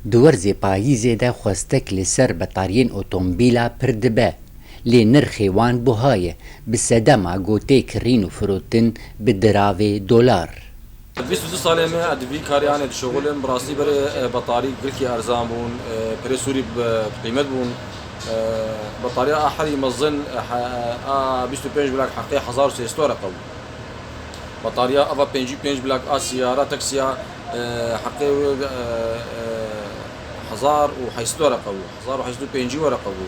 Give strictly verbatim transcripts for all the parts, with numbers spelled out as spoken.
Di werzê payîzê de xwestek li ser betariyên otomobîla pir dibe, lê nirxê wan buha ye, bi sedema ku tê kirîn û firotin bi diravê dolar. Bîst û du salê me ez di vî karê anê dişuxulim. Bi rastî berê, e, betarî girkî erzan bûn, e, pirê Sûrî bi qîmet bûn. E, betariya a herî mezin, e, he-, a bîst û pênc blak heqê hezar û sê sed were qebû. Betariya ava pêncî pênc blak a siyara, taksiya, e, heqê wê, e, e, hezar û heyşt sed were qebû, hezar û heyşt sed û pêncî were qebû.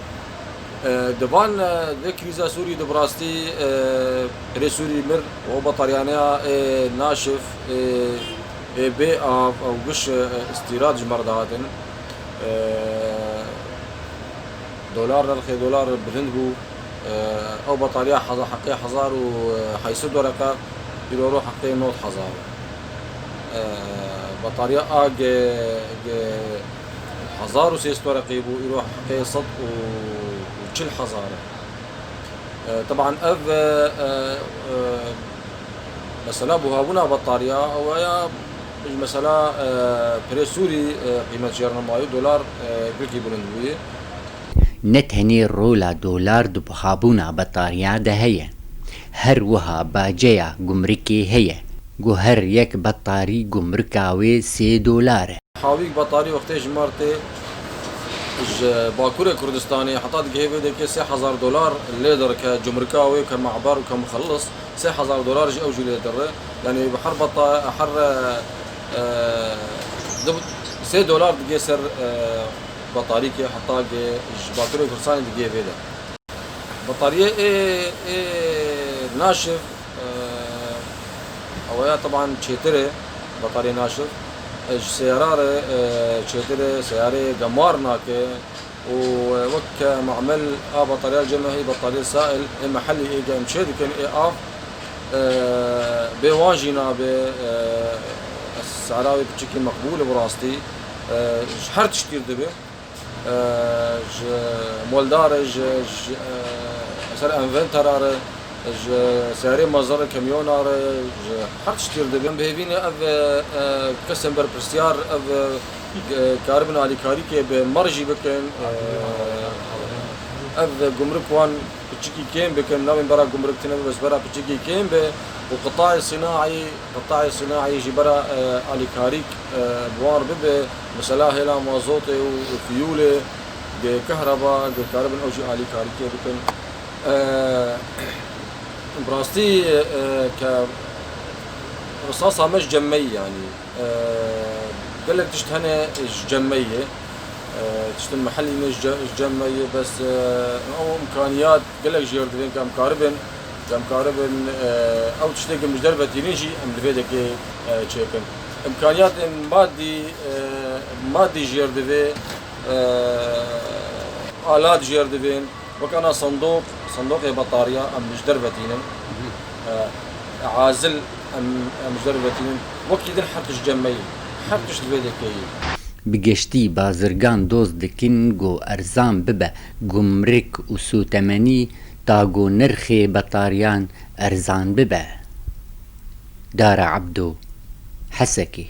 E, di van, e, vê krîza Sûrî de bi rastî, e, pirê Sûrî mir û ew betaryaneya, e, naşif, e, e, bê av, ew giş, e, îstîrad ji me re dihatin. E, dolar, nirxê dolar bilind bû. Ew betariya heza-, heqê hezar û heyşt sed wereqe, îro ro heqê nod hezar. Eee, betariya a ge-, ge-, hezar û sê sed wereqê bû, îro heqê sed û çil hezar e. Eee, teban ev, eee, eee, mesela buhabûna betariya, ew ya ji mesela, eee, pirê Sûrî, eee, qîmet jêr nemayî, dolar, eee, girkî bilind bûyî. Ne tenê rola dolar di buhabûna betariya de heye, her wiha baceya gumrikê heye, ku her yek betarî gumrika wê sê dolar e. Hawîk betarî wextê ji me re tê ji Bakurê Kurdistanê heta digihê vê dekê sê hezar dolar lê dirike, gumrika wê ke me'ber û ke muxellis, sê hezar dolar ji ew jî lê dire. Yanî bi her beta-, her, e, e, du-, sê dolar digê ser, e, betarîkê heta ge ji Bakurê Kurdistanê digê vê de. Betariyê ê, ê naşiv, e, ew ya teban çêtir e, betariyê naşiv, e, ji seyara re, e, çêtir e, seyarê gemar nake û, e, wek ke mamel a betariya cem e, betariyê sail, ê mehellî ê ge em çê dikin, ê av, e, bê wan jî nabe, e, seyara wê piçikî meqbûl e bi rastî, e, ji her tiştî re dibe. E, ji moldar e, ji, ji, e, ser enventera re, ji serê mezir e, kamyona re, ji her tiştî re dibe. Em bi hêvî ne ev, e, e, kesên berpirsiyar, ev, e, karibin alîkarîkê bi me re jî bikin. E, ev gumruk wan piçikî kêm bikin, nabên bera gumruk tune bibe, bes bera piçikî kêm be û qitayê sînaî, qitayê sînaî jî bera, e, alîkarîk, e, bi wan re bibe, mesela hêla mazotê û fiyûlê, ge kehreba, ge karibin ew jî alîkarîkê bikin. E, bi rastî, e, ke risasa me ji cem me yî, yanî. Eee, gelek tişt hene ji cem me yê. Eee, tiştên mehellî ne ji ce-, ji cem me yê, bes, eee, ew imkaniyat gelek jêr divên ke em karibin, ke em karibin, eee, ew tiştê ke em ji derve tînin jî em li vê dekê, eee, çêkin. Imkaniyatên madî, eee, madî jêr divê, eee, alat jêr divên. Wek ana sindoq, sindoqê betariya em ji derve tînin. E, azil em, em ji derve tînin. Wekî din her tişt cem me yî. Her tişt vê dekê yî. Bi geştî bazirgan doz dikin ku erzan bibe gumrik û sûtemenî ta ku nirxê betariyan erzan bibe. Dara Ebdo, Hesekê.